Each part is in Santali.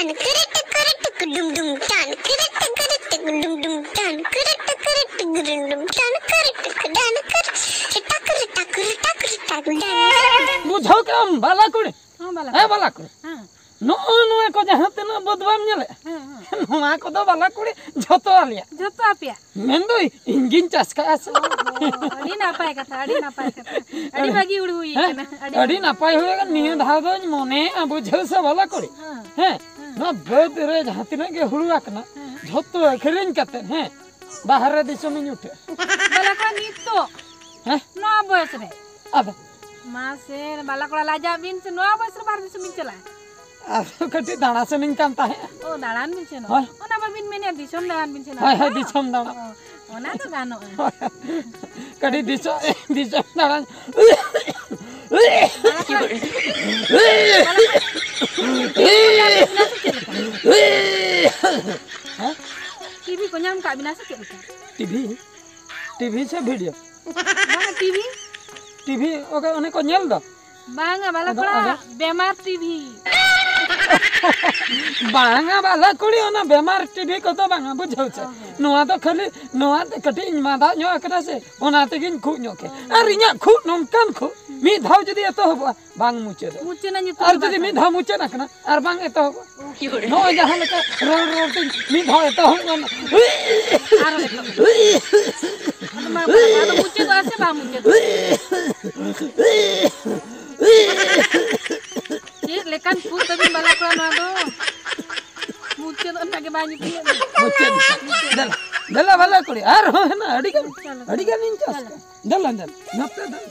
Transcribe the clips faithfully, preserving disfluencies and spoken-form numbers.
ᱠᱤᱨᱤᱴ ᱠᱤᱨᱤᱴ ᱰᱩᱢ ᱰᱩᱢ ᱴᱟᱱ, ᱠᱤᱨᱤᱴ ᱠᱤᱨᱤᱴ ᱰᱩᱢ ᱰᱩᱢ ᱴᱟᱱ, ᱠᱤᱨᱤᱴ ᱠᱤᱨᱤᱴ ᱰᱩᱢ ᱰᱩᱢ ᱴᱟᱱ, ᱠᱤᱨᱤᱴ ᱰᱟᱱ ᱠᱤᱨᱤᱴ ᱴᱟᱠ ᱴᱟᱠ ᱴᱟᱠ ᱰᱟᱱ᱾ ᱵᱩᱡᱷᱟᱹᱣ ᱠᱮᱜ ᱟᱢ ᱵᱟᱞᱟ ᱠᱩᱲᱤ? ᱦᱚᱸ, ᱵᱟᱞᱟ ᱦᱮᱸ, ᱠᱩᱲᱤ᱾ ᱵᱟᱞᱟ ᱠᱩᱲᱤ᱾ ᱦᱮᱸ᱾ ᱱᱚᱜᱼᱚ ᱱᱚᱣᱟ ᱠᱚ ᱡᱟᱦᱟᱸ ᱛᱤᱱᱟᱹᱜ ᱵᱟᱹᱫᱽ ᱵᱟᱢ ᱧᱮᱞᱮᱫ, ᱦᱮᱸ, ᱦᱮᱸ᱾ ᱱᱚᱣᱟ ᱠᱚᱫᱚ ᱵᱟᱞᱟ ᱠᱩᱲᱤ ᱡᱷᱚᱛᱚ ᱟᱞᱮᱭᱟᱜ᱾ ᱡᱷᱚᱛᱚ ᱟᱯᱮᱭᱟᱜ? ᱢᱮᱱᱫᱚ ᱤᱧ ᱜᱤᱧ ᱪᱟᱥ ᱠᱟᱜᱼᱟ ᱥᱮ᱾ ᱚ, ᱟᱹᱰᱤ ᱱᱟᱯᱟᱭ ᱠᱟᱛᱷᱟ, ᱟᱹᱰᱤ ᱱᱟᱯᱟᱭ ᱠᱟᱛᱷᱟ᱾ ᱟᱹᱰᱤ ᱵᱷᱟᱹᱜᱤ ᱦᱩᱲᱩ ᱦᱩᱭ ᱦᱮᱸ, ᱠᱟᱱᱟ, ᱟᱹᱰᱤ ᱟᱹᱰᱤ ᱱᱟᱯᱟᱭ᱾ ᱱᱟᱯᱟᱭ ᱦᱩᱭ ᱟᱠᱟᱱᱟ᱾ ᱱᱤᱭᱟᱹ ᱫᱷᱟᱣ ᱫᱚᱧ ᱢᱚᱱᱮᱭᱮᱫᱼᱟ, ᱵᱩᱡᱷᱟᱹᱣ ᱥᱮ ᱵᱟᱞᱟ ᱠᱩᱲᱤ? ᱦᱮᱸ᱾ ᱦᱮᱸ, ᱦᱮᱸ᱾ ᱱᱚᱣᱟ ᱵᱟᱹᱫᱽ ᱨᱮ ᱡᱟᱦᱟᱸ ᱛᱤᱱᱟᱹᱜ ᱜᱮ ᱦᱩᱲᱩ ᱟᱠᱟᱱᱟ, ᱦᱮᱸ᱾ ᱡᱷᱚᱛᱚ ᱟᱹᱠᱷᱨᱤᱧ ᱠᱟᱛᱮᱫ, ᱦᱮᱸ, ᱵᱟᱦᱨᱮ ᱫᱤᱥᱚᱢᱤᱧ ᱩᱴᱷᱟᱹᱜᱼᱟ᱾ ᱵᱟᱞᱟ ᱠᱩᱲᱤ ᱱᱤᱛᱚᱜ ᱦᱮᱸ? ᱱᱚᱣᱟ ᱵᱚᱭᱮᱥ ᱨᱮ? ᱟᱫᱚ? ᱢᱟᱥᱮ, ᱵᱟᱞᱟ ᱠᱚᱲᱟ ᱞᱟᱡᱟᱜ ᱵᱤᱱ ᱥᱮ, ᱱᱚᱣᱟ ᱵᱚᱭᱮᱥ ᱨᱮ ᱵᱟᱦᱨᱮ ᱫᱤᱥᱚᱢ ᱵᱤᱱ ᱪᱟᱞᱟᱜᱼᱟ? ᱟᱫᱚ ᱠᱟᱹᱴᱤᱡ ᱫᱟᱬᱟ ᱥᱮᱱᱤᱧ ᱠᱟᱱ ᱛᱟᱦᱮᱸᱜᱼᱟ᱾ ᱚ, ᱫᱟᱬᱟᱱ ᱵᱤᱱ ᱥᱮᱱᱚᱜᱼᱟ? ᱦᱳᱭ᱾ ᱚᱱᱟ ᱵᱟᱵᱤᱱ ᱢᱮᱱᱮᱫ ᱫᱤᱥᱚᱢ ᱫᱟᱬᱟᱱ ᱵᱤᱱ ᱥᱮᱱᱚᱜᱼᱟ? ᱦᱳᱭ, ᱦᱳᱭ, ᱫᱤᱥᱚᱢ ᱫᱟᱬᱟᱱ᱾ ᱚ, ᱚᱱᱟ ᱫᱚ ᱜᱟᱱᱚᱜᱼᱟ᱾ ᱠᱟᱹᱴᱤᱡ ᱫᱤᱥᱚᱢ, ᱫᱤᱥᱚᱢ ᱫᱟᱬᱟᱱ᱾ ᱵᱟᱞᱟ ᱠᱚᱲᱟ, ᱵᱟᱞᱟ ᱠᱚᱲᱟ, ᱪᱮᱫ ᱞᱮᱠᱟ? ᱦᱮᱸ? ᱴᱤᱵᱷᱤ ᱠᱚ ᱧᱟᱢ ᱠᱟᱜ ᱵᱤᱱᱟ ᱥᱮ ᱪᱮᱫ ᱞᱮᱠᱟ? ᱴᱤᱵᱷᱤ? ᱴᱤᱵᱷᱤ ᱥᱮ ᱵᱷᱤᱰᱤᱭᱳ? ᱵᱟᱝᱟ, ᱴᱤᱵᱷᱤ᱾ ᱴᱤᱵᱷᱤ, ᱚᱠᱟ ᱚᱱᱮ ᱠᱚ ᱧᱮᱞ ᱫᱚ? ᱵᱟᱝᱟ, ᱵᱟᱞᱟ ᱟᱫᱚ, ᱠᱚᱲᱟ, ᱟᱫᱚ? ᱵᱮᱢᱟᱨ ᱴᱤᱵᱷᱤ᱾ ᱵᱟᱝᱟ, ᱵᱟᱞᱟ ᱠᱩᱲᱤ, ᱚᱱᱟ ᱵᱮᱢᱟᱨ ᱴᱤᱵᱷᱤ ᱠᱚᱫᱚ ᱵᱟᱝᱟ, ᱵᱩᱡᱷᱟᱹᱣ ᱪᱮ? ᱚ, ᱦᱚᱸ᱾ ᱱᱚᱣᱟ ᱫᱚ ᱠᱷᱟᱹᱞᱤ, ᱱᱚᱣᱟ ᱫᱚ ᱠᱟᱹᱴᱤᱡ ᱤᱧ ᱢᱟᱫᱟ ᱧᱚᱜ ᱟᱠᱟᱱᱟ ᱥᱮ, ᱚᱱᱟ ᱛᱮᱜᱤᱧ ᱠᱷᱩᱜ ᱧᱚᱜ ᱠᱮᱫ᱾ ᱚ, ᱦᱚᱸ᱾ ᱟᱨ ᱤᱧᱟᱹᱜ ᱠᱷᱩᱜ ᱱᱚᱝᱠᱟᱱ ᱠᱷᱩᱜ, ᱢᱤᱫ ᱫᱷᱟᱣ ᱡᱩᱫᱤ ᱮᱛᱚᱦᱚᱵᱚᱜᱼᱟ, ᱵᱟᱝ ᱢᱩᱪᱟᱹᱫᱚᱜᱼᱟ᱾ ᱢᱩᱪᱟᱹᱫ ᱨᱮᱱᱟᱜ ᱧᱩᱛᱩᱢ ᱟᱨ ᱫᱚ ᱡᱩᱫᱤ ᱵᱟᱝ ᱢᱤᱫ ᱠᱟᱱᱟ᱾ ᱫᱷᱟᱣ ᱢᱩᱪᱟᱹᱫ ᱟᱠᱟᱱᱟ, ᱟᱨ ᱵᱟᱝ ᱮᱛᱚᱦᱚᱵᱚᱜᱼᱟ, ᱱᱚᱜᱼᱚᱭ ᱡᱟᱦᱟᱸ ᱞᱮᱠᱟ ᱨᱚᱲ ᱨᱚᱲ ᱛᱤᱧ ᱢᱤᱫ ᱫᱷᱟᱣ ᱮᱛᱚᱦᱚᱵ ᱜᱟᱱᱚᱜ᱾ ᱟᱨᱚ ᱮᱛᱚᱦᱚᱵ᱾ ᱟᱫᱚ ᱢᱟ, ᱟᱫᱚ ᱢᱩᱪᱟᱹᱫᱚᱜᱼᱟ ᱥᱮ ᱵᱟᱝ ᱢᱩᱪᱟᱹᱫᱚᱜᱼᱟ? ᱪᱮᱫ ᱞᱮᱠᱟᱱ ᱠᱷᱩᱜ ᱛᱟᱹᱵᱤᱱ ᱵᱟᱞᱟ ᱠᱚᱲᱟ ᱱᱚᱣᱟ ᱫᱚ? ᱢᱩᱪᱟᱹᱫᱚᱜ ᱨᱮᱱᱟᱜ ᱜᱮ ᱵᱟᱭ ᱧᱩᱛᱩᱢᱮᱫ ᱫᱚ᱾ ᱢᱩᱪᱟᱹᱫ᱾ ᱫᱮᱞᱟ, ᱫᱮᱞᱟ ᱵᱟᱞᱟ ᱠᱩᱲᱤ, ᱟᱨᱦᱚᱸ ᱦᱮᱱᱟᱜ ᱟᱹᱰᱤ ᱜᱟᱱ, ᱪᱚᱞᱚ, ᱟᱹᱰᱤ ᱜᱟᱱᱤᱧ ᱪᱟᱥ ᱪᱚᱞᱚ᱾ ᱠᱟᱜᱼᱟ᱾ ᱫᱮᱞᱟ, ᱫᱮᱞᱟ, ᱱᱚᱛᱮ ᱫᱮᱞᱟ᱾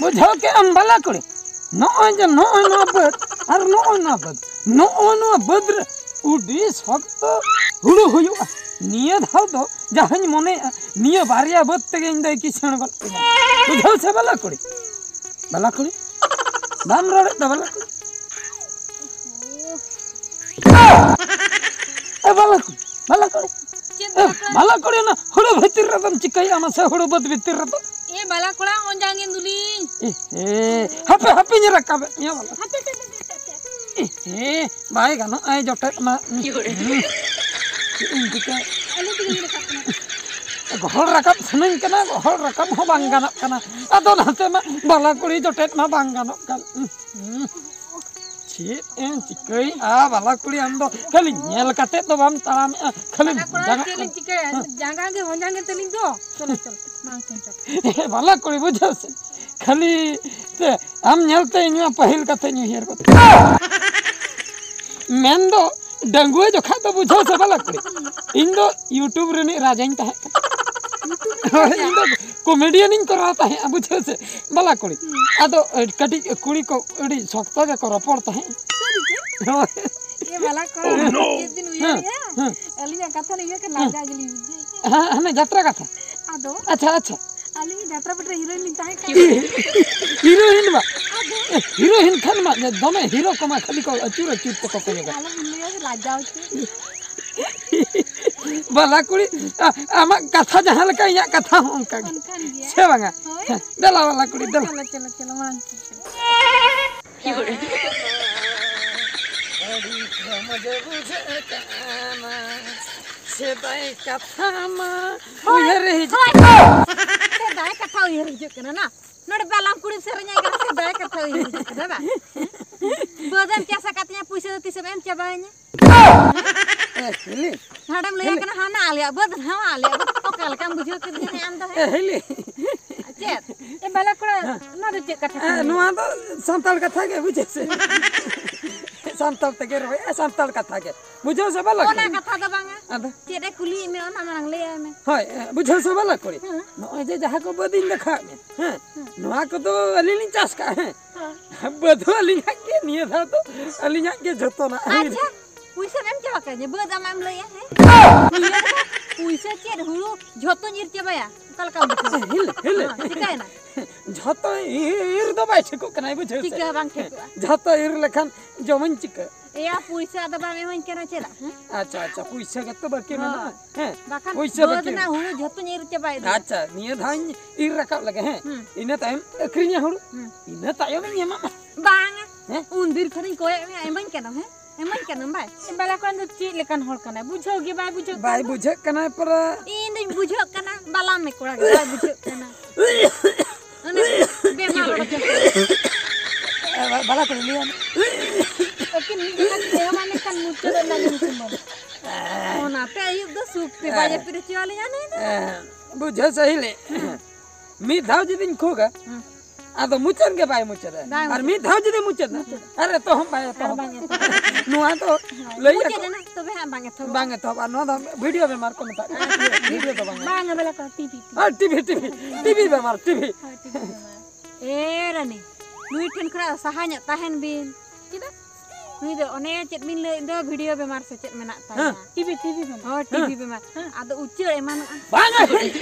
ᱵᱩᱡᱷᱟᱹᱣ ᱠᱮᱜ ᱟᱢ ᱵᱟᱞᱟ ᱠᱩᱲᱤ? ᱱᱚᱜᱼᱚᱭ ᱡᱮ ᱱᱚᱜᱼᱚᱭ ᱱᱚᱣᱟ ᱵᱟᱹᱫᱽ ᱟᱨ ᱱᱚᱜᱼᱚᱭ ᱱᱚᱣᱟ ᱵᱟᱹᱫᱽ, ᱱᱚᱜᱼᱚᱭ ᱱᱚᱣᱟ ᱵᱟᱹᱫᱽ ᱨᱮ ᱟᱹᱰᱤ ᱥᱚᱠᱛᱚ ᱦᱩᱲᱩ ᱦᱩᱭᱩᱜᱼᱟ᱾ ᱱᱤᱭᱟᱹ ᱫᱷᱟᱣ ᱫᱚ ᱡᱟᱦᱟᱸᱧ ᱢᱚᱱᱮᱭᱮᱜᱼᱟ, ᱱᱤᱭᱟᱹ ᱵᱟᱨᱭᱟ ᱵᱟᱹᱫᱽ ᱛᱮᱜᱮ ᱤᱧ ᱫᱚᱭ ᱠᱤᱥᱟᱹᱬ ᱜᱚᱫ ᱠᱟᱹᱧᱟ᱾ ᱵᱩᱡᱷᱟᱹᱣ ᱥᱮ ᱵᱟᱞᱟ ᱠᱩᱲᱤ? ᱵᱟᱞᱟ ᱠᱩᱲᱤ, ᱵᱟᱢ ᱨᱚᱲᱮᱫ ᱫᱚ ᱵᱟᱞᱟ ᱠᱩᱲᱤ? ᱮ ᱵᱟᱞᱟ ᱠᱩᱲᱤ, ᱵᱟᱞᱟ ᱠᱩᱲᱤ᱾ ᱪᱮᱫ ᱮ ᱵᱟᱞᱟ ᱠᱩᱲᱤ? ᱵᱟᱞᱟ ᱠᱩᱲᱤ, ᱚᱱᱟ ᱦᱩᱲᱩ ᱵᱷᱤᱛᱤᱨ ᱨᱮᱫᱚᱢ ᱪᱤᱠᱟᱹᱭᱟ ᱢᱟᱥᱮ, ᱦᱩᱲᱩ ᱵᱟᱹᱫᱽ ᱵᱷᱤᱛᱤᱨ ᱨᱮᱫᱚ? ᱮ ᱵᱟᱞᱟ ᱠᱚᱲᱟ, ᱚᱱᱡᱟᱝ ᱜᱮ ᱫᱩᱞᱤᱧ᱾ ᱮᱦᱮ, ᱦᱟᱯᱮ, ᱦᱟᱯᱮᱧ ᱨᱟᱠᱟᱵᱮᱫ ᱢᱮᱭᱟ ᱵᱟᱞᱟ᱾ ᱦᱟᱯᱮ, ᱦᱟᱯᱮ, ᱦᱟᱯᱮ, ᱦᱟᱯᱮ, ᱦᱟᱯᱮ᱾ ᱮᱦᱮ, ᱵᱟᱭ ᱜᱟᱱᱚᱜᱼᱟ, ᱡᱚᱴᱮᱫ ᱢᱟ᱾ ᱪᱮᱫ ᱤᱧ ᱪᱤᱠᱟᱹᱭᱟ? ᱟᱹᱞᱤᱧ ᱛᱮᱜᱮ ᱞᱤᱧ ᱨᱟᱠᱟᱵ ᱠᱟᱱᱟ᱾ ᱜᱚᱦᱚᱲ ᱨᱟᱠᱟᱵ ᱥᱟᱱᱟᱧ ᱠᱟᱱᱟ, ᱜᱚᱦᱚᱲ ᱨᱟᱠᱟᱵ ᱦᱚᱸ ᱵᱟᱝ ᱜᱟᱱᱚᱜ ᱠᱟᱱᱟ᱾ ᱟᱫᱚ ᱱᱟᱛᱮ ᱢᱟ ᱵᱟᱞᱟ ᱠᱩᱲᱤ ᱡᱚᱴᱮᱫ ᱢᱟ ᱵᱟᱝ ᱜᱟᱱᱚᱜ ᱠᱟᱱ᱾ ᱪᱮᱫ ᱮᱢ ᱪᱤᱠᱟᱹᱭᱮᱫᱼᱟ ᱵᱟᱞᱟ ᱠᱩᱲᱤ, ᱟᱢ ᱫᱚ ᱠᱷᱟᱹᱞᱤ ᱧᱮᱞ ᱠᱟᱛᱮ ᱫᱚ ᱵᱟᱢ ᱛᱟᱲᱟᱢᱮᱫᱼᱟ, ᱠᱷᱟᱹᱞᱤ ᱵᱟᱞᱟ ᱠᱚᱲᱟ ᱡᱟᱸᱜᱟ ᱪᱮᱫ ᱞᱤᱧ ᱪᱤᱠᱟᱹᱭᱟ? ᱦᱮᱸ᱾ ᱡᱟᱸᱜᱟ ᱜᱮ ᱦᱚᱸᱡᱟᱝ ᱜᱮ ᱛᱟᱹᱞᱤᱧ ᱫᱚ᱾ ᱪᱚᱞᱚ, ᱪᱚᱞᱚ, ᱢᱟ ᱪᱚᱞ, ᱪᱚᱞ᱾ ᱵᱟᱞᱟ ᱠᱩᱲᱤ, ᱵᱩᱡᱷᱟᱹᱣ ᱥᱮ, ᱠᱷᱟᱹᱞᱤ ᱛᱮ ᱟᱢ ᱧᱮᱞᱛᱮ ᱤᱧ ᱢᱟ ᱯᱟᱹᱦᱤᱞ ᱠᱟᱛᱷᱟᱧ ᱩᱭᱦᱟᱹᱨ ᱜᱚᱫ ᱠᱮᱫᱟ᱾ ᱢᱮᱱᱫᱚ ᱰᱟᱺᱜᱩᱣᱟᱹ ᱡᱚᱠᱷᱟᱡ ᱫᱚ, ᱵᱩᱡᱷᱟᱹᱣ ᱥᱮ ᱵᱟᱞᱟ ᱠᱩᱲᱤ, ᱤᱧ ᱫᱚ YouTube ᱨᱤᱱᱤᱡ ᱨᱟᱡᱟᱧ ᱛᱟᱦᱮᱸ ᱠᱟᱱᱟ᱾ YouTube ᱨᱤᱱᱤᱡ ᱦᱳᱭ, ᱨᱟᱡᱟ? ᱤᱧ ᱫᱚ comedian ᱤᱧ ᱠᱚᱨᱟᱣ ᱛᱟᱦᱮᱸᱜᱼᱟ, ᱵᱩᱡᱷᱟᱹᱣ ᱥᱮ ᱵᱟᱞᱟ ᱠᱩᱲᱤ᱾ ᱦᱩᱸ᱾ ᱟᱫᱚ ᱮ, ᱠᱟᱹᱴᱤᱡ ᱠᱩᱲᱤ ᱠᱚ ᱟᱹᱰᱤ ᱥᱚᱠᱛᱚ ᱜᱮᱠᱚ ᱨᱚᱯᱚᱲ ᱛᱟᱦᱮᱸᱜᱼᱟ᱾ ᱥᱟᱹᱨᱤ ᱜᱮ? ᱦᱳᱭ᱾ ᱮ ᱵᱟᱞᱟ ᱠᱚᱲᱟ, ᱪᱮᱫ ᱵᱤᱱ ᱩᱭᱦᱟᱹᱨᱮᱜᱼᱟ? ᱦᱮᱸ᱾ ᱟᱹᱞᱤᱧᱟᱜ ᱠᱟᱛᱷᱟ ᱞᱤᱧ ᱩᱭᱦᱟᱹᱨ ᱠᱷᱟᱱ ᱞᱟᱡᱟᱣ ᱜᱮᱞᱤᱧ ᱵᱩᱡᱷᱟᱹᱣᱮᱫᱼᱟ᱾ ᱦᱮᱸ, ᱦᱟᱱᱮ ᱡᱟᱛᱨᱟ ᱠᱟᱛᱷᱟ᱾ ᱟᱫᱚ? ᱟᱪᱪᱷᱟ, ᱟᱪᱪᱷᱟ᱾ ᱟᱹᱞᱤᱧ ᱡᱟᱛᱨᱟ ᱯᱟᱴᱤ ᱨᱮ heroine ᱞᱤᱧ ᱛᱟᱦᱮᱸ ᱠᱟᱱᱟ᱾ Heroine ᱵᱟ? ᱟᱫᱚ? Heroine ᱠᱷᱟᱱ ᱢᱟ ᱫᱚᱢᱮ hero ᱠᱚᱢᱟ ᱠᱷᱟᱹᱞᱤ ᱠᱚ ᱟᱹᱪᱩᱨ ᱟᱹᱪᱩᱨ ᱛᱮᱠᱚ ᱠᱚᱭᱚᱜᱟ᱾ ᱟᱞᱚᱵᱤᱱ ᱞᱟᱹᱭᱟ, ᱞᱟᱡᱟᱣ ᱦᱚᱪᱚ᱾ ᱵᱟᱞᱟ ᱠᱩᱲᱤ, ᱟ-, ᱟᱢᱟᱜ ᱠᱟᱛᱷᱟ ᱡᱟᱦᱟᱸ ᱞᱮᱠᱟ, ᱤᱧᱟᱜ ᱠᱟᱛᱷᱟ ᱦᱚᱸ ᱚᱱᱠᱟ ᱜᱮ᱾ ᱚᱱᱠᱟᱱ ᱜᱮᱭᱟ᱾ ᱥᱮ ᱵᱟᱝᱟ? ᱦᱳᱭ᱾ ᱦᱮᱸ, ᱫᱮᱞᱟ ᱵᱟᱞᱟ ᱠᱩᱲᱤ, ᱫᱮᱞᱟ᱾ ᱪᱚᱞᱚ, ᱪᱚᱞᱚ, ᱪᱚᱞᱚ, ᱢᱟᱲᱟᱝ ᱥᱮᱫ ᱪᱚᱞᱚ᱾ ᱟᱹᱰᱤ ᱢᱚᱡᱽ ᱵᱩᱡᱷᱟᱹᱜ ᱠᱟᱱᱟ᱾ ᱥᱮᱫᱟᱭ ᱠᱟᱛᱷᱟ ᱢᱟ ᱦᱳᱭ, ᱩᱭᱦᱟᱹᱨ ᱦᱤᱡᱩᱜ ᱦᱳᱭ᱾ ᱥᱮᱫᱟᱭ ᱠᱟᱛᱷᱟ ᱩᱭᱦᱟᱹᱨ ᱦᱤᱡᱩᱜ ᱠᱟᱱᱟ ᱱᱟ᱾ ᱱᱚᱰᱮ ᱵᱟᱞᱟᱢ ᱠᱩᱲᱤᱢ ᱥᱮᱨᱮᱧᱟᱭ ᱠᱟᱱᱟ, ᱥᱮᱫᱟᱭ ᱠᱟᱛᱷᱟ ᱩᱭᱦᱟᱹᱨ ᱦᱤᱡᱩᱜ ᱠᱟᱱᱟ ᱵᱟᱝ? ᱵᱟᱹᱫᱮᱢ ᱪᱟᱥ ᱟᱠᱟᱫ ᱛᱤᱧᱟ, ᱯᱩᱭᱥᱟᱹ ᱫᱚ ᱛᱤᱥᱮᱢ ᱮᱢ ᱪᱟᱵᱟᱭᱤᱧᱟ? ᱮ, ᱦᱤᱞᱤ᱾ ᱦᱟᱸᱰᱮᱢ ᱞᱟᱹᱭᱟ ᱦᱤᱞᱤ᱾ ᱠᱟᱱᱟ, ᱦᱟᱱᱟ ᱟᱞᱮᱭᱟᱜ ᱵᱟᱹᱫᱽ, ᱱᱟᱣᱟ ᱟᱞᱮᱭᱟᱜ ᱵᱟᱹᱫᱽ᱾ ᱚᱠᱟ ᱞᱮᱠᱟᱢ ᱵᱩᱡᱷᱟᱹᱣ ᱠᱮᱫᱤᱧᱟ ᱦᱮᱸ ᱟᱢ ᱫᱚ ᱦᱮᱸ? ᱮ, ᱦᱤᱞᱤ᱾ ᱪᱮᱫ? ᱮ, ᱵᱟᱞᱟ ᱠᱚᱲᱟ, ᱦᱮᱸ᱾ ᱱᱚᱣᱟ ᱫᱚ ᱪᱮᱫ ᱠᱟᱛᱷᱟ ᱮ, ᱠᱟᱱᱟ? ᱱᱚᱣᱟ ᱫᱚ ᱥᱟᱱᱛᱟᱲ ᱠᱟᱛᱷᱟ ᱜᱮ, ᱵᱩᱡᱷᱟᱹᱣ ᱥᱮ? ᱥᱟᱱᱛᱟᱲ ᱛᱮᱜᱮ ᱨᱚᱦᱚᱭ, ᱮ, ᱥᱟᱱᱛᱟᱲ ᱠᱟᱛᱷᱟ ᱜᱮ᱾ ᱵᱩᱡᱷᱟᱹᱣ ᱥᱮ ᱵᱟᱞᱟ ᱚᱱᱟ ᱠᱩᱲᱤ? ᱠᱟᱛᱷᱟ ᱫᱚ ᱵᱟᱝᱟ᱾ ᱟᱫᱚ? ᱪᱮᱫ ᱮ ᱠᱩᱞᱤᱭᱮᱫ ᱢᱮ, ᱚᱱᱟ ᱢᱟᱲᱟᱝ ᱞᱟᱹᱭᱟᱭ ᱢᱮ᱾ ᱦᱳᱭ, ᱮ, ᱵᱩᱡᱷᱟᱹᱣ ᱥᱮ ᱵᱟᱞᱟ ᱠᱩᱲᱤ? ᱦᱮᱸ᱾ ᱱᱚᱜᱼᱚᱭ ᱡᱮ ᱡᱟᱦᱟᱸ ᱠᱚ ᱵᱟᱹᱫᱽ ᱤᱧ ᱫᱮᱠᱷᱟᱣᱟᱫ ᱢᱮ, ᱦᱮᱸ? ᱦᱮᱸ᱾ ᱱᱚᱣᱟ ᱠᱚᱫᱚ ᱟᱹᱞᱤᱧ ᱞᱤᱧ ᱪᱟᱥ ᱠᱟᱜᱼᱟ, ᱦᱮᱸ? ᱦᱮᱸ᱾ ᱵᱟᱹᱫᱽ ᱦᱚᱸ ᱟᱹᱞᱤᱧᱟᱜ ᱜᱮ, ᱱᱤᱭᱟᱹ ᱫᱷᱟᱣ ᱫᱚ ᱟᱹᱞᱤᱧᱟᱜ ᱜᱮ ᱡᱚᱛᱚᱱᱟᱜ᱾ ᱟᱪᱪᱷᱟ, ᱯᱩᱭᱥᱟᱹᱢ ᱮᱢ ᱪᱟᱵᱟ ᱠᱟᱹᱧᱟ, ᱵᱟᱹᱫᱽ ᱟᱢᱟᱜ ᱮᱢ ᱞᱟᱹᱭᱟ, ᱦᱮᱸ? ᱱᱤᱭᱟᱹ ᱫᱷᱟᱣ ᱯᱩᱭᱥᱟᱹ ᱪᱮᱫ ᱦᱩᱲᱩ ᱡᱷᱚᱛᱚᱧ ᱤᱨ ᱪᱟᱵᱟᱭᱟ, ᱚᱠᱟ ᱞᱮᱠᱟᱢ ᱵᱩᱡᱷᱟᱹᱣᱟ? ᱦᱤᱞ, ᱦᱤᱞ᱾ ᱦᱮᱸ, ᱪᱤᱠᱟᱹᱭᱮᱱᱟ? ᱡᱷᱚᱛᱚ ᱤᱨ ᱫᱚ ᱵᱟᱭ ᱴᱷᱤᱠᱚᱜ ᱠᱟᱱᱟ, ᱵᱩᱡᱷᱟᱹᱣ ᱥᱮ? ᱪᱤᱠᱟᱹ ᱦᱚᱸ ᱵᱟᱝ ᱴᱷᱤᱠᱚᱜᱼᱟ᱾ ᱡᱷᱚᱛᱚ ᱤᱨ ᱞᱮᱠᱷᱟᱱ ᱡᱚᱢᱟᱹᱧ ᱪᱤᱠᱟᱹ? ᱮᱭᱟ, ᱯᱩᱭᱥᱟᱹ ᱟᱫᱚ ᱵᱟᱢ ᱤᱢᱟᱹᱧ ᱠᱟᱱᱟ ᱪᱮᱫᱟᱜ, ᱦᱮᱸ? ᱟᱪᱪᱷᱟ, ᱟᱪᱪᱷᱟ, ᱯᱩᱭᱥᱟᱹ ᱜᱮᱛᱚ ᱵᱟᱹᱠᱤ ᱦᱳᱭ᱾ ᱢᱮᱱᱟᱜᱼᱟ᱾ ᱦᱮᱸ, ᱵᱟᱠᱷᱟᱱ ᱯᱩᱭᱥᱟᱹ ᱵᱟᱹᱫᱽ ᱵᱟᱹᱠᱤ ᱨᱮᱱᱟᱜ ᱢᱮᱱᱟᱜᱼᱟ᱾ ᱦᱩᱲᱩ ᱡᱷᱚᱛᱚᱧ ᱤᱨ ᱪᱟᱵᱟ ᱤᱫᱤᱭᱟ᱾ ᱟᱪᱪᱷᱟ, ᱱᱤᱭᱟᱹ ᱫᱷᱟᱣ ᱤᱧ ᱤᱨ ᱨᱟᱠᱟᱵ ᱞᱮᱜᱮ, ᱦᱮᱸ? ᱦᱩᱸ᱾ ᱤᱱᱟᱹ ᱛᱟᱭᱚᱢ ᱟᱹᱠᱷᱨᱤᱧᱟ ᱦᱩᱲᱩ᱾ ᱦᱩᱸ᱾ ᱤᱱᱟᱹ ᱛᱟᱭᱚᱢ ᱤᱧ ᱮᱢᱟᱢᱟ᱾ ᱵᱟᱝᱟ᱾ ᱦᱮᱸ? ᱩᱱ ᱫᱤᱱ ᱠᱷᱚᱱᱤᱧ ᱠᱚᱭᱚᱜ ᱢᱮᱭᱟ, ᱮᱢᱟᱹᱧ ᱠᱟᱱᱟᱢ, ᱦᱮᱸ? ᱮᱢᱟᱹᱧ ᱠᱟᱱᱟᱢ ᱵᱟᱭ? ᱵᱟᱞᱟ ᱠᱚᱲᱟ ᱫᱚ ᱪᱮᱫ ᱞᱮᱠᱟᱱ ᱦᱚᱲ ᱠᱟᱱᱟᱭ? ᱵᱩᱡᱷᱟᱹᱣ ᱜᱮ ᱵᱟᱭ ᱵᱩᱡᱷᱟᱹᱣ ᱵᱟᱭ ᱠᱟᱱ ᱫᱚ᱾ ᱵᱩᱡᱷᱟᱹᱜ ᱠᱟᱱᱟᱭ ᱯᱟᱨᱟ᱾ ᱤᱧ ᱫᱩᱧ ᱵᱩᱡᱷᱟᱹᱜ ᱠᱟᱱᱟ, ᱵᱟᱞᱟ ᱢᱮ ᱠᱚᱲᱟ ᱜᱮ ᱵᱟᱭ ᱵᱩᱡᱷᱟᱹᱜ ᱠᱟᱱᱟ᱾ ᱚᱱᱮ ᱵᱮᱢᱟᱨ ᱦᱚᱲ ᱠᱟᱱᱟ᱾ ᱮ, ᱵᱟ-, ᱵᱟᱞᱟ ᱠᱚ ᱞᱟᱹᱭᱟ᱾ ᱟᱹᱠᱤᱱ ᱢᱤᱫ ᱡᱚᱠᱷᱚᱱ ᱠᱤᱱ ᱮᱦᱚᱵᱟ, ᱢᱮᱱᱠᱷᱟᱱ ᱢᱩᱪᱟᱹᱫ ᱨᱮᱱᱟᱜ ᱜᱮ ᱧᱩᱛᱩᱢ ᱵᱟᱹᱱᱩᱜ᱾ ᱚᱱᱟᱛᱮ ᱟᱹᱭᱩᱵ ᱫᱚ ᱥᱩᱠ ᱛᱮ ᱵᱟᱭ ᱮ᱾ ᱡᱟᱹᱯᱤᱫ ᱦᱚᱪᱚᱣᱟᱞᱤᱧᱟ ᱱᱩᱭ ᱫᱚ᱾ ᱮ, ᱵᱩᱡᱷᱟᱹᱣ ᱥᱟᱹᱦᱤ ᱞᱮ᱾ ᱢᱤᱫ ᱫᱷᱟᱣ ᱡᱩᱫᱤᱧ ᱠᱷᱩᱜᱟ, ᱦᱩᱸ᱾ ᱟᱫᱚ ᱢᱩᱪᱟᱹᱫ ᱜᱮ ᱵᱟᱭ ᱢᱩᱪᱟᱹᱫᱟ᱾ ᱵᱟᱭ ᱟᱨ ᱢᱩᱪᱟᱹᱫᱟ᱾ ᱢᱤᱫ ᱫᱷᱟᱣ ᱡᱩᱫᱤ ᱢᱩᱪᱟᱹᱫᱟ, ᱢᱩᱪᱟᱹᱫᱟ᱾ ᱟᱨ ᱮᱛᱚᱦᱚᱵ ᱵᱟᱭ ᱟᱨ ᱮᱛᱚᱦᱚᱵᱟ᱾ ᱵᱟᱝ ᱮᱛᱚᱦᱚᱵᱟ᱾ ᱱᱚᱣᱟ ᱫᱚ ᱦᱳᱭ, ᱞᱟᱹᱭ ᱢᱩᱪᱟᱹᱫ ᱟᱠᱚ᱾ ᱮᱱᱟ, ᱛᱚᱵᱮ ᱦᱟᱸᱜ ᱵᱟᱝ ᱮᱛᱚᱦᱚᱵᱟ᱾ ᱵᱟᱝ ᱮᱛᱚᱦᱚᱵᱟ᱾ ᱱᱚᱣᱟ ᱫᱚ ᱵᱷᱤᱰᱤᱭᱳ ᱵᱮᱢᱟᱨ ᱠᱚ ᱢᱮᱛᱟᱜ ᱠᱟᱱᱟ᱾ ᱟᱪᱪᱷᱟ, ᱵᱷᱤᱰᱤᱭᱳ ᱫᱚ ᱵᱟᱝ᱾ ᱵᱟᱝ, ᱵᱟᱞᱟ ᱠᱚ, ᱴᱤᱵᱷᱤ, ᱴᱤᱵᱷᱤ᱾ ᱟᱨ ᱴᱤᱵᱷᱤ, ᱴᱤᱵᱷᱤ, ᱴᱤᱵᱷᱤ ᱵᱮᱢᱟᱨ, ᱴᱤᱵᱷᱤ᱾ ᱦᱳᱭ, ᱴᱤᱵᱷᱤ ᱵᱮᱢᱟᱨ᱾ ᱮ ᱨᱟᱱᱤ, ᱱᱩᱭ ᱴᱷᱮᱱ ᱠᱷᱚᱱᱟᱜ ᱥᱟᱦᱟ ᱧᱚᱜ ᱛᱟᱦᱮᱱ ᱵᱤᱱ᱾ ᱪᱮᱫᱟᱜ? ᱱᱩᱭ ᱫᱚ ᱚᱱᱮ ᱪᱮᱫ ᱵᱤᱱ ᱞᱟᱹᱭᱮᱫ ᱫᱚ, ᱵᱷᱤᱰᱤᱭᱳ ᱵᱮᱢᱟᱨ ᱥᱮ ᱪᱮᱫ ᱢᱮᱱᱟᱜ ᱛᱟᱭᱟ? ᱦᱮᱸ᱾ ᱴᱤᱵᱷᱤ, ᱴᱤᱵᱷᱤ ᱵᱮᱢᱟᱨ᱾ ᱦᱳᱭ, ᱴᱤᱵᱷᱤ ᱦᱮᱸ᱾ ᱵᱮᱢᱟᱨ᱾ ᱦᱮᱸ᱾ ᱟᱫᱚ ᱩᱪᱟᱹᱲ ᱮᱢᱟᱱᱚᱜᱼᱟ᱾ ᱵᱟᱝᱟ,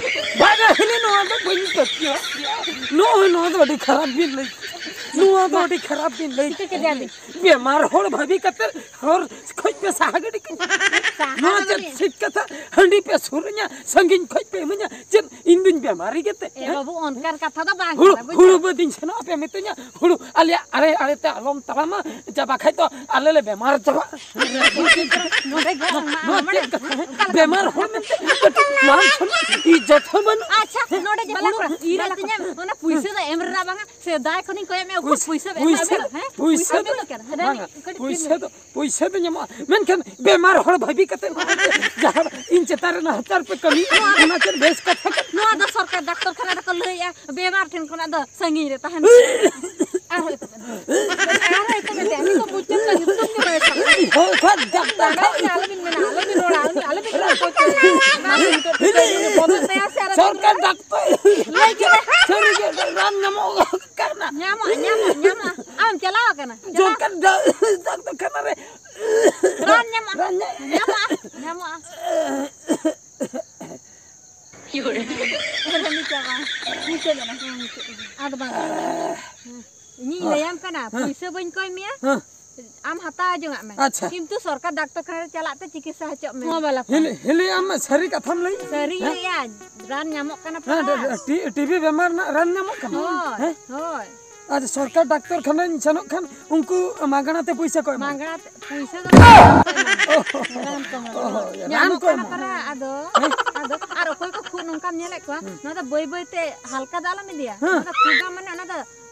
ᱵᱟᱝᱟ, ᱦᱤᱞᱤ, ᱱᱚᱣᱟ ᱫᱚ ᱵᱟᱹᱧ ᱯᱟᱹᱛᱭᱟᱹᱣᱟᱜ ᱜᱮᱭᱟ᱾ ᱱᱚᱜᱼᱚᱭ ᱱᱚᱣᱟ ᱫᱚ ᱟᱹᱰᱤ ᱠᱷᱟᱨᱟᱯ ᱵᱤᱱ ᱞᱟᱹᱭ ᱠᱮᱫᱟ᱾ ᱱᱚᱣᱟ ᱫᱚ ᱟᱹᱰᱤ ᱠᱷᱟᱨᱟᱯ ᱵᱤᱱ ᱞᱟᱹᱭ ᱪᱤᱠᱟᱹ ᱠᱮᱫᱟ᱾ ᱠᱮᱫᱮᱭᱟ ᱵᱤᱱ? ᱵᱮᱢᱟᱨ ᱦᱚᱲ ᱵᱷᱟᱹᱵᱤ ᱠᱟᱛᱮ ᱦᱚᱨ ᱠᱷᱚᱡ ᱯᱮ ᱥᱟᱦᱟ ᱜᱤᱰᱤ ᱠᱟᱹᱧᱟ᱾ ᱥᱟᱦᱟ ᱱᱚᱣᱟ ᱫᱚ ᱪᱮᱫ ᱵᱟᱹᱵᱤᱱ ᱥᱤᱠ ᱠᱟᱛᱷᱟ? ᱦᱟᱺᱰᱤ ᱯᱮ ᱥᱩᱨ ᱟᱹᱧᱟ, ᱥᱟᱺᱜᱤᱧ ᱠᱷᱚᱡ ᱯᱮ ᱤᱢᱟᱹᱧᱟ᱾ ᱪᱮᱫ ᱤᱧ ᱫᱩᱧ ᱵᱮᱢᱟᱨᱤ ᱜᱮᱛᱮ? ᱮ ᱦᱮᱸ? ᱵᱟᱹᱵᱩ, ᱚᱱᱠᱟᱱ ᱠᱟᱛᱷᱟ ᱫᱚ ᱵᱟᱝ ᱦᱩᱲᱩ, ᱠᱟᱱᱟ, ᱵᱩᱡᱷᱟᱹᱣ? ᱦᱩᱲᱩ ᱵᱟᱹᱫᱤᱧ ᱥᱮᱱᱚᱜ ᱟᱯᱮ ᱢᱤᱛᱟᱹᱧᱟ, ᱦᱩᱲᱩ ᱟᱞᱮᱭᱟᱜ ᱟᱲᱮ ᱟᱲᱮ ᱛᱮ ᱟᱞᱚᱢ ᱛᱟᱲᱟᱢᱟ, ᱪᱟᱵᱟ ᱠᱷᱟᱡ ᱫᱚ ᱟᱞᱮ ᱞᱮ ᱵᱮᱢᱟᱨ ᱪᱟᱵᱟᱜᱼᱟ᱾ ᱱᱚᱰᱮ ᱜᱮ ᱟᱢᱟᱜ ᱱᱚᱣᱟ ᱢᱟᱱᱮ ᱪᱮᱫ ᱠᱟᱛᱷᱟ? ᱚᱠᱟ ᱞᱮᱠᱟ ᱵᱮᱢᱟᱨ ᱦᱚᱲ ᱢᱮᱱᱛᱮ ᱠᱟᱹᱴᱤᱡ ᱢᱟᱱ ᱥᱚᱱᱢᱟᱱ ᱤᱡᱽᱡᱚᱛ ᱦᱚᱸ ᱵᱟᱹᱱᱩᱜ᱾ ᱟᱪᱪᱷᱟ, ᱱᱚᱰᱮ ᱡᱮ ᱵᱟᱞᱟ ᱦᱩᱲᱩ ᱠᱚᱲᱟ, ᱤᱨ ᱟᱹᱛᱤᱧᱮᱢ, ᱚᱱᱟ ᱯᱩᱭᱥᱟᱹ ᱫᱚ ᱮᱢ ᱨᱮᱱᱟᱜ ᱵᱟᱝᱟ, ᱥᱮᱫᱟᱭ ᱠᱷᱚᱱᱤᱧ ᱠᱚᱭᱮᱜ ᱢᱮᱭᱟ, ᱩᱠᱩᱨ ᱯᱩᱭᱥᱟᱹ, ᱯᱩᱭᱥᱟᱹ ᱯᱩᱭᱥᱟᱹ ᱫᱚ, ᱮᱢ ᱠᱟᱱᱟ, ᱦᱮᱸ? ᱯᱩᱭᱥᱟᱹ ᱯᱩᱭᱥᱟᱹ ᱫᱚ ᱮᱢ ᱠᱟᱱᱟ, ᱦᱮᱸ? ᱵᱟᱝᱟ, ᱠᱟᱹᱴᱤᱡ ᱯᱩᱭᱥᱟᱹ ᱛᱷᱤᱨ ᱫᱚ, ᱯᱩᱭᱥᱟᱹ ᱫᱚ ᱧᱟᱢᱚᱜᱼᱟ, ᱢᱮᱱᱠᱷᱟᱱ ᱵᱮᱢᱟᱨ ᱦᱚᱲ ᱵᱷᱟᱹᱵᱤ ᱠᱟᱛᱮ ᱱᱚᱜᱼᱚᱭ ᱡᱟᱦᱟᱸ ᱤᱧ ᱪᱮᱛᱟᱱ ᱨᱮ ᱱᱟᱦᱟᱪᱟᱨ ᱯᱮ ᱠᱟᱹᱢᱤ, ᱚᱱᱟ ᱪᱮᱫ ᱵᱮᱥ ᱠᱟᱛᱷᱟ ᱠᱟᱱᱟ? ᱱᱚᱣᱟ ᱫᱚ ᱥᱚᱨᱠᱟᱨ ᱰᱟᱠᱛᱚᱨ ᱠᱷᱟᱱᱟ ᱨᱮᱠᱚ ᱞᱟᱹᱭᱮᱜᱼᱟ, ᱵᱮᱢᱟᱨ ᱴᱷᱮᱱ ᱠᱷᱚᱱᱟᱜ ᱫᱚ ᱥᱟᱺᱜᱤᱧ ᱨᱮ ᱛᱟᱦᱮᱱ ᱯᱮ᱾ ᱟᱨᱦᱚᱸ ᱮᱛᱚᱦᱚᱵ ᱮᱱᱟ᱾ ᱟᱨᱦᱚᱸ ᱮᱛᱚᱦᱚᱵ ᱮᱱᱟ᱾ ᱱᱤᱛᱚᱜ ᱢᱩᱪᱟᱹᱫ ᱨᱮ ᱧᱩᱛᱩᱢ ᱜᱮ ᱵᱟᱭ ᱥᱟᱵ᱾ ᱦᱳᱭ, ᱦᱳᱭ, ᱰᱟᱠᱛᱚᱨ ᱞᱟᱜᱟᱭ ᱠᱷᱟᱱ ᱯᱮ, ᱟᱞᱚᱵᱤᱱ ᱢᱮᱱᱟ, ᱟᱞᱚᱵᱤᱱ ᱨᱚᱲᱟ, ᱟᱞᱚᱵᱤᱱ, ᱟᱞᱚᱵᱤᱱ ᱨᱚᱲᱟ, ᱚᱠᱚᱭ ᱪᱚ᱾ ᱵᱟᱝ, ᱱᱤᱛᱚᱜ ᱴᱷᱤᱠᱟᱹ ᱵᱚᱫᱚᱞ ᱛᱟᱭᱟ ᱥᱮ ᱟᱨᱚ ᱞᱟᱹᱭ ᱠᱮᱫᱟ᱾ ᱥᱚᱨᱠᱟᱨ ᱰᱟᱠᱛᱚᱨ᱾ ᱞᱟᱹᱭ ᱠᱮᱫᱟ᱾ ᱥᱟᱹᱨᱤ ᱜᱮ ᱨᱟᱱ ᱧᱟᱢᱚᱜ ᱠᱟᱱᱟ᱾ ᱧᱟᱢᱚᱜᱼᱟ, ᱧᱟᱢᱚᱜᱼᱟ, ᱧᱟᱢᱚᱜᱼᱟ᱾ ᱟᱢ ᱪᱟᱞᱟᱣ ᱟᱠᱟᱱᱟ? ᱪᱟᱞᱟᱣ᱾ ᱥᱚᱨᱠᱟᱨ ᱰᱟ-, ᱰᱟᱠᱛᱚᱨ ᱠᱷᱟᱱᱟ ᱨᱮ᱾ ᱨᱟᱱ ᱧᱟᱢᱚᱜᱼᱟ᱾ ᱨᱟᱱ ᱧᱟ- ᱧᱟᱢᱚᱜᱼᱟ, ᱧᱟᱢᱚᱜᱼᱟ᱾ ᱨᱟᱱ ᱪᱟᱵᱟ᱾ ᱢᱩᱪᱟᱹᱫ ᱮᱱᱟ, ᱦᱮᱸ, ᱢᱩᱪᱟᱹᱫ ᱮᱱᱟ᱾ ᱟᱫᱚ ᱵᱟᱝ᱾ ᱤᱧᱤᱧ ᱞᱟᱹᱭᱟᱢ ᱠᱟᱱᱟ, ᱯᱩᱭᱥᱟᱹ ᱵᱟᱹᱧ ᱠᱚᱭ ᱢᱮᱭᱟ᱾ ᱦᱮᱸ᱾ ᱟᱢ ᱦᱟᱛᱟᱣ ᱡᱚᱝᱟᱜ ᱢᱮ᱾ ᱟᱪᱪᱷᱟ᱾ ᱠᱤᱱᱛᱩ ᱥᱚᱨᱠᱟᱨ ᱰᱟᱠᱛᱚᱨ ᱠᱷᱟᱱᱟ ᱨᱮ ᱪᱟᱞᱟᱜ ᱛᱮ ᱪᱤᱠᱤᱛᱥᱟ ᱦᱚᱪᱚᱜ ᱢᱮ᱾ ᱱᱚᱣᱟ ᱵᱟᱞᱟ ᱠᱚ᱾ ᱦᱤᱞᱤ, ᱦᱤᱞᱤ, ᱟᱢ ᱥᱟᱹᱨᱤ ᱠᱟᱛᱷᱟᱢ ᱞᱟᱹᱭ? ᱥᱟᱹᱨᱤᱧ ᱦᱮᱸ? ᱞᱟᱹᱭᱟ, ᱨᱟᱱ ᱧᱟᱢᱚᱜ ᱠᱟᱱᱟ ᱦᱮᱸ, ᱯᱟᱲᱟ᱾ ᱴᱤ-, ᱴᱤᱵᱤ ᱵᱮᱢᱟᱨ ᱨᱮᱱᱟᱜ ᱨᱟᱱ ᱧᱟᱢᱚᱜ ᱠᱟᱱᱟ? ᱦᱳᱭ, ᱦᱮᱸ? ᱦᱳᱭ᱾ ᱟᱨ ᱥᱚᱨᱠᱟᱨ ᱰᱟᱠᱛᱚᱨ ᱠᱷᱟᱱᱟᱧ ᱥᱮᱱᱚᱜ ᱠᱷᱟᱱ ᱩᱱᱠᱩ ᱢᱟᱜᱟᱱᱟ ᱛᱮ ᱯᱩᱭᱥᱟᱹ ᱠᱚ ᱮᱢᱟ? ᱢᱟᱜᱟᱱᱟ ᱛᱮ ᱯᱩᱭᱥᱟᱹ ᱫᱚ ᱵᱟᱝ ᱮᱢᱟ᱾ ᱨᱟᱱ ᱠᱚ ᱮᱢᱟ᱾ ᱚ, ᱦᱳᱭ, ᱨᱟᱱ ᱧᱟᱢᱚᱜ ᱠᱚ ᱠᱟᱱᱟ ᱮᱢᱟ᱾ ᱯᱟᱲᱟ, ᱟᱫᱚ, ᱦᱮᱸ? ᱟᱫᱚ, ᱟᱨ ᱚᱠᱚᱭ ᱠᱚ ᱠᱷᱩᱜ ᱱᱚᱝᱠᱟᱢ ᱧᱮᱞᱮᱫ ᱠᱚᱣᱟ, ᱦᱮᱸ᱾ ᱱᱚᱣᱟ ᱫᱚ ᱵᱟᱹᱭ ᱵᱟᱹᱭ ᱛᱮ ᱦᱟᱞᱠᱟ ᱫᱚ ᱟᱞᱚᱢ ᱤᱫᱤᱭᱟ᱾ ᱦᱮᱸ᱾ ᱱᱚᱣᱟ ᱫᱚ ᱠᱷᱩᱜᱟ ᱢᱟᱱᱮ ᱚᱱᱟ ᱫᱚ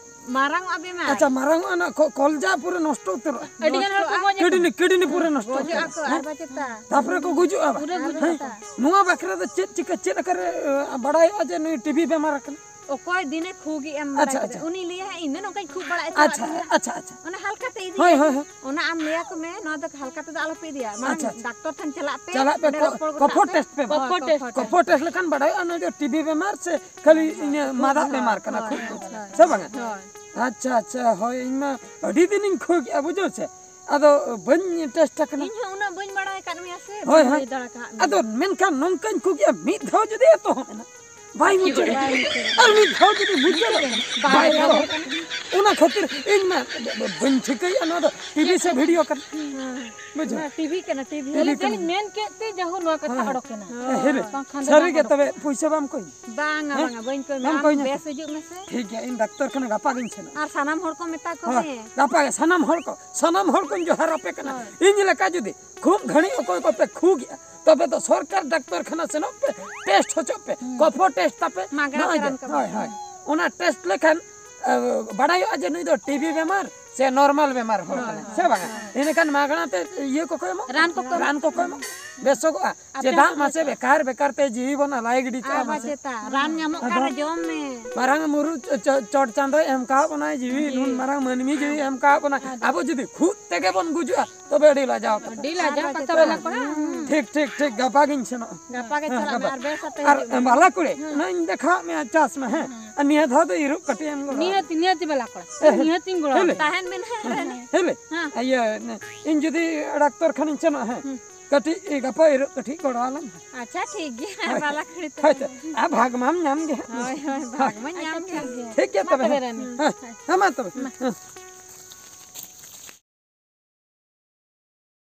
ᱢᱟᱨᱟᱝ ᱚᱜᱼᱟ ᱵᱮᱢᱟᱨ᱾ ᱟᱪᱪᱷᱟ, ᱢᱟᱨᱟᱝ ᱚᱜᱼᱟ ᱱᱟᱜ ᱠᱚ-, ᱠᱚᱞᱡᱟ ᱯᱩᱨᱟᱹ ᱱᱚᱥᱴᱚ ᱩᱛᱟᱹᱨᱚᱜᱼᱟ᱾ ᱟᱹᱰᱤ ᱜᱟᱱ ᱦᱚᱲ ᱠᱚ ᱜᱚᱡ ᱟᱠᱚ᱾ ᱠᱤᱰᱱᱤ, ᱠᱤᱰᱱᱤ ᱯᱩᱨᱟᱹ ᱱᱚᱥᱴᱚ ᱜᱚᱡᱚᱜ ᱩᱛᱟᱹᱨᱚᱜᱼᱟ᱾ ᱟᱠᱚ, ᱦᱮᱸ? ᱟᱨ ᱵᱟᱪᱮᱛᱟ᱾ ᱛᱟᱯᱚᱨᱮ ᱠᱚ ᱜᱩᱡᱩᱜᱼᱟ᱾ ᱯᱩᱨᱟᱹ ᱜᱩᱡᱩᱜ ᱦᱮᱸ? ᱟᱠᱚ᱾ ᱱᱚᱣᱟ ᱵᱟᱠᱷᱨᱟ ᱫᱚ ᱪᱮᱫ ᱪᱤᱠᱟᱹ, ᱪᱮᱫ ᱟᱠᱟᱨᱮ, ᱮ, ᱵᱟᱲᱟᱭᱚᱜᱼᱟ ᱡᱮ ᱱᱩᱭ ᱴᱤᱵᱤ ᱵᱮᱢᱟᱨ ᱟᱠᱟᱱᱟ? ᱚᱠᱚᱭ ᱫᱤᱱᱮ ᱠᱷᱩᱜᱮ ᱮᱢ ᱵᱟᱲᱟᱭ ᱟᱪᱪᱷᱟ, ᱠᱮᱫᱟ, ᱟᱪᱪᱷᱟ᱾ ᱩᱱᱤ ᱞᱟᱹᱭᱟ, "ᱦᱮᱸ, ᱤᱧ ᱫᱚ ᱱᱚᱝᱠᱟᱧ ᱠᱷᱩᱜ ᱵᱟᱲᱟᱭᱮᱫ ᱟᱪᱪᱷᱟ, ᱛᱟᱦᱮᱸᱫ ᱠᱟᱱᱟ᱾" ᱟᱪᱪᱷᱟ, ᱟᱪᱪᱷᱟ᱾ ᱚᱱᱟ ᱦᱟᱞᱠᱟ ᱛᱮ ᱤᱫᱤ ᱦᱳᱭ, ᱦᱩᱭᱩᱜᱼᱟ᱾ ᱦᱳᱭ, ᱦᱳᱭ᱾ ᱚᱱᱟ ᱟᱢ ᱞᱟᱹᱭᱟ ᱠᱚ ᱢᱮ, ᱱᱚᱣᱟ ᱫᱚ ᱦᱟᱞᱠᱟ ᱛᱮᱫᱚ ᱟᱞᱚᱯᱮ ᱤᱫᱤᱭᱟ᱾ ᱢᱟᱲᱟᱝ ᱟᱪᱪᱷᱟ, ᱟᱪᱪᱷᱟ᱾ ᱰᱟᱠᱛᱚᱨ ᱴᱷᱮᱱ ᱪᱟᱞᱟᱜ ᱯᱮ, ᱪᱟᱞᱟᱜ ᱯᱮ, ᱚᱸᱰᱮ ᱠᱚ-, ᱨᱚᱯᱚᱲ ᱜᱚᱴᱟᱜ ᱠᱚᱯᱷᱚ ᱯᱮ᱾ ᱴᱮᱥᱴ ᱯᱮ ᱢᱟ᱾ ᱦᱳᱭ, ᱠᱚᱯᱷᱚ ᱴᱮᱥᱴ᱾ ᱠᱚᱯᱷᱚ ᱴᱮᱥᱴ ᱞᱮᱠᱷᱟᱱ ᱵᱟᱲᱟᱭᱚᱜᱼᱟ ᱱᱩᱭ ᱫᱚ ᱴᱤᱵᱤ ᱵᱮᱢᱟᱨ ᱥᱮ ᱠᱷᱟᱹᱞᱤ ᱤᱧᱟᱹᱜ ᱢᱟᱫᱟᱜ ᱦᱳᱭ, ᱵᱮᱢᱟᱨ ᱠᱟᱱᱟ, ᱦᱳᱭ, ᱠᱷᱩᱜ ᱦᱳᱭ, ᱠᱚ᱾ ᱦᱳᱭ᱾ ᱥᱮ ᱵᱟᱝᱟ? ᱦᱳᱭ᱾ ᱟᱪᱪᱷᱟ, ᱟᱪᱪᱷᱟ, ᱦᱳᱭ, ᱤᱧ ᱢᱟ ᱟᱹᱰᱤ ᱫᱤᱱᱤᱧ ᱠᱷᱩᱜᱮᱜᱼᱟ, ᱵᱩᱡᱷᱟᱹᱣ ᱥᱮ? ᱟᱫᱚ ᱵᱟᱹᱧ ᱴᱮᱥᱴ ᱟᱠᱟᱱᱟ᱾ ᱤᱧ ᱦᱚᱸ ᱩᱱᱟᱹᱜ ᱵᱟᱹᱧ ᱵᱟᱲᱟᱭ ᱟᱠᱟᱫ ᱢᱮᱭᱟ ᱥᱮ, ᱦᱳᱭ, ᱵᱟᱹᱧ ᱦᱳᱭ᱾ ᱞᱟᱹᱭ ᱫᱟᱲᱮ ᱟᱠᱟᱫ ᱢᱮᱭᱟ᱾ ᱟᱫᱚ ᱢᱮᱱᱠᱷᱟᱱ ᱱᱚᱝᱠᱟᱧ ᱠᱷᱩᱜᱮᱜᱼᱟ, ᱢᱤᱫ ᱫᱷᱟᱣ ᱡᱩᱫᱤ ᱮᱛᱚᱦᱚᱵ ᱮᱱᱟ, ᱵᱟᱭ ᱢᱩᱪᱟᱹᱫᱚᱜ ᱠᱟᱱᱟ᱾ ᱟᱨ ᱢᱤᱫ ᱫᱷᱟᱣ ᱡᱩᱫᱤ ᱢᱩᱪᱟᱹᱫᱚᱜ ᱠᱟᱱᱟ, ᱵᱟᱭ ᱮᱛᱚᱦᱚᱵ ᱠᱟᱱᱟ᱾ ᱚᱱᱟ ᱠᱷᱟᱹᱛᱤᱨ ᱤᱧ ᱢᱟ ᱵᱟᱹᱧ ᱴᱷᱤᱠᱟᱹᱭᱮᱫᱼᱟ ᱱᱚᱣᱟ ᱫᱚ ᱴᱤᱵᱷᱤ ᱥᱮ ᱵᱷᱤᱰᱤᱭᱳ ᱠᱟᱱᱟ᱾ ᱦᱮᱸ᱾ ᱵᱩᱡᱷᱟᱹᱣ? ᱚᱱᱟ ᱴᱤᱵᱷᱤ ᱠᱟᱱᱟ, ᱴᱤᱵᱷᱤ᱾ ᱴᱤᱵᱷᱤ ᱠᱟᱱᱟ᱾ ᱢᱮᱱ ᱠᱮᱫ ᱛᱮ ᱡᱟᱦᱳ ᱱᱚᱣᱟ ᱠᱟᱛᱷᱟ ᱦᱮᱸ᱾ ᱚᱰᱚᱠ ᱮᱱᱟ᱾ ᱦᱮᱸ, ᱦᱮᱸ᱾ ᱵᱟᱝᱠᱷᱟᱱ ᱫᱚ ᱥᱟᱹᱨᱤ ᱵᱟᱝ ᱜᱮ ᱚᱰᱚᱠ ᱛᱚᱵᱮ ᱠᱚᱜᱼᱟ᱾ ᱯᱩᱭᱥᱟᱹ ᱵᱟᱢ ᱠᱚᱭ? ᱵᱟᱝᱟ, ᱦᱮᱸ? ᱵᱟᱹᱧ ᱠᱚᱭ ᱢᱮᱭᱟ᱾ ᱵᱟᱢ ᱠᱚᱭ ᱟᱢ ᱧᱟ ᱵᱮᱥ ᱛᱚ? ᱦᱤᱡᱩᱜ ᱢᱮᱥᱮ᱾ ᱴᱷᱤᱠ ᱜᱮᱭᱟ, ᱤᱧ ᱰᱟᱠᱛᱚᱨ ᱠᱷᱟᱱᱟ ᱜᱟᱯᱟ ᱜᱤᱧ ᱥᱮᱱᱚᱜᱼᱟ᱾ ᱟᱨ ᱥᱟᱱᱟᱢ ᱦᱚᱲ ᱠᱚ ᱢᱮᱛᱟ ᱠᱚ ᱦᱳᱭ, ᱢᱮ᱾ ᱜᱟᱯᱟ ᱜᱮ ᱥᱟᱱᱟᱢ ᱦᱚᱲ ᱠᱚ, ᱥᱟᱱᱟᱢ ᱦᱚᱲ ᱠᱚᱧ ᱡᱚᱦᱟᱨ ᱟᱯᱮ ᱠᱟᱱᱟ᱾ ᱦᱳᱭ᱾ ᱤᱧ ᱞᱮᱠᱟ ᱡᱩᱫᱤ ᱠᱷᱩᱵ ᱜᱷᱟᱹᱲᱤᱡ ᱚᱠᱚᱭ ᱠᱚᱯᱮ ᱠᱷᱩᱜᱮᱜᱼᱟ, ᱛᱚᱵᱮ ᱫᱚ ᱥᱚᱨᱠᱟᱨ ᱰᱟᱠᱛᱚᱨ ᱠᱷᱟᱱᱟ ᱥᱮᱱᱚᱜ ᱯᱮ, ᱴᱮᱥᱴ ᱦᱚᱪᱚᱜ ᱯᱮ, ᱦᱩᱸ᱾ ᱠᱚᱯᱷᱚ ᱴᱮᱥᱴ ᱛᱟᱯᱮ᱾ ᱢᱟᱜᱽᱱᱟ ᱱᱚᱜᱼᱚᱭ ᱛᱮ ᱡᱮ, ᱨᱟᱱ ᱠᱚ ᱦᱳᱭ, ᱮᱢᱚᱜ ᱦᱳᱭ᱾ ᱠᱟᱱᱟ᱾ ᱚᱱᱟ ᱴᱮᱥᱴ ᱞᱮᱠᱷᱟᱱ, ᱮ, ᱵᱟᱲᱟᱭᱚᱜᱼᱟ ᱡᱮ ᱱᱩᱭ ᱫᱚ ᱴᱤᱵᱤ ᱵᱮᱢᱟᱨ ᱥᱮ ᱱᱚᱨᱢᱟᱞ ᱵᱮᱢᱟᱨ ᱦᱚᱲ ᱦᱳᱭ, ᱠᱟᱱᱟᱭ, ᱦᱳᱭ, ᱥᱮ ᱵᱟᱝᱟ? ᱦᱳᱭ᱾ ᱤᱱᱟᱹᱠᱷᱟᱱ ᱢᱟᱜᱽᱱᱟ ᱛᱮ ᱤᱭᱟᱹ ᱠᱚᱠᱚ ᱮᱢᱚᱜ ᱨᱟᱱ ᱠᱚᱠᱚ ᱨᱟᱱ ᱮᱢᱚᱜ ᱠᱚᱠᱚ ᱮᱢᱚᱜ, ᱵᱮᱥᱚᱜᱚᱜᱼᱟ᱾ ᱟᱯᱮ ᱪᱮᱫᱟᱜ ᱦᱚᱸᱯᱮ ᱢᱟᱥᱮ ᱵᱮᱥᱚᱜᱼᱟ᱾ ᱵᱮᱠᱟᱨ ᱵᱮᱠᱟᱨ ᱛᱮ ᱡᱤᱣᱤ ᱵᱚᱱ ᱟᱞᱟᱭ ᱜᱤᱰᱤ ᱠᱟᱜᱼᱟ ᱟᱨ ᱢᱟᱥᱮ? ᱵᱟᱪᱮᱛᱟ, ᱨᱟᱱ ᱧᱟᱢᱚᱜ ᱠᱟᱱ ᱟᱫᱚ ᱨᱮ ᱡᱚᱢ ᱢᱮ᱾ ᱢᱟᱨᱟᱝ ᱢᱩᱨᱩ ᱪᱚ-, ᱪᱚ-, ᱪᱚᱴ ᱪᱟᱸᱫᱚᱭ ᱮᱢ ᱠᱟᱣᱟᱫ ᱵᱚᱱᱟᱭ ᱡᱤᱣᱤ, ᱡᱤᱣᱤ᱾ ᱱᱩᱱ ᱢᱟᱨᱟᱝ ᱢᱟᱹᱱᱢᱤ ᱡᱤᱣᱤ ᱮᱢ ᱠᱟᱣᱟᱫ ᱵᱚᱱᱟᱭ᱾ ᱟᱫᱚ ᱟᱵᱚ ᱡᱩᱫᱤ ᱠᱷᱩᱜ ᱛᱮᱜᱮ ᱵᱚᱱ ᱜᱩᱡᱩᱜᱼᱟ, ᱛᱚᱵᱮ ᱟᱹᱰᱤ ᱞᱟᱡᱟᱣ ᱠᱟᱛᱷᱟ᱾ ᱟᱹᱰᱤ ᱞᱟᱡᱟᱣ ᱟᱨ ᱠᱟᱛᱷᱟ ᱵᱟᱪᱮᱛᱟ᱾ ᱵᱟᱞᱟ ᱠᱚᱲᱟ᱾ ᱦᱩᱸ᱾ ᱴᱷᱤᱠ, ᱴᱷᱤᱠ, ᱴᱷᱤᱠ, ᱜᱟᱯᱟ ᱜᱤᱧ ᱥᱮᱱᱚᱜᱼᱟ᱾ ᱜᱟᱯᱟ ᱜᱮ ᱦᱮᱸ, ᱪᱟᱞᱟᱜ ᱢᱮ ᱜᱟᱯᱟ᱾ ᱟᱨ ᱵᱮᱥ ᱟᱛᱮ ᱟᱨ ᱦᱤᱡᱩᱜ ᱢᱮ᱾ ᱵᱟᱞᱟ ᱠᱩᱲᱤ, ᱦᱩᱸ᱾ ᱱᱚᱣᱟᱧ ᱫᱮᱠᱷᱟᱣᱟᱫ ᱢᱮᱭᱟ ᱪᱟᱥ ᱢᱮ, ᱦᱮᱸ? ᱦᱩᱸ᱾ ᱟᱨ ᱱᱤᱭᱟᱹ ᱫᱷᱟᱣ ᱫᱚ ᱤᱨᱚᱜ ᱠᱟᱹᱴᱤᱡ ᱮᱢ ᱜᱚᱲᱚ᱾ ᱱᱤᱦᱟᱹᱛ, ᱱᱤᱦᱟᱹᱛ ᱵᱟᱞᱟ ᱠᱚᱲᱟ᱾ ᱦᱮᱸ, ᱦᱮᱸ᱾ ᱛᱟᱦᱮᱱ ᱵᱮᱱ ᱦᱟᱸᱜ, ᱦᱮᱸ, ᱛᱟᱦᱮᱱ ᱦᱮᱸ᱾ ᱵᱮᱱ᱾ ᱦᱮᱸ᱾ ᱤᱭᱟᱹ, ᱤᱧ ᱡᱩᱫᱤ ᱰᱟᱠᱛᱚᱨ ᱠᱷᱟᱱᱤᱧ ᱥᱮᱱᱚᱜᱼᱟ, ᱦᱮᱸ? ᱦᱩᱸ᱾ ᱠᱟᱹᱴᱤᱡ ᱜᱟᱯᱟ ᱤᱨᱚᱜ ᱠᱟᱹᱴᱤᱡ ᱜᱚᱲᱚ ᱟᱞᱟᱝ ᱢᱮ᱾ ᱟᱪᱪᱷᱟ, ᱴᱷᱤᱠ ᱜᱮᱭᱟ, ᱦᱳᱭ᱾ ᱵᱟᱞᱟ ᱠᱷᱟᱹᱲᱤ ᱛᱚ᱾ ᱦᱳᱭ ᱛᱚ, ᱟᱨ ᱵᱷᱟᱜᱽ ᱢᱟᱢ ᱧᱟᱢ ᱜᱮ ᱦᱟᱸᱜ᱾ ᱦᱳᱭ, ᱦᱳᱭ, ᱵᱷᱟᱜᱽ ᱢᱟ ᱧᱟᱢ ᱜᱮ᱾ ᱴᱷᱤᱠ ᱜᱮᱭᱟ ᱢᱟ ᱛᱚᱵᱮ᱾ ᱛᱚᱵᱮ ᱨᱟᱱᱤ᱾ ᱦᱮᱸ, ᱦᱮᱸ, ᱢᱟ ᱛᱚᱵᱮ᱾ ᱦᱮᱸ᱾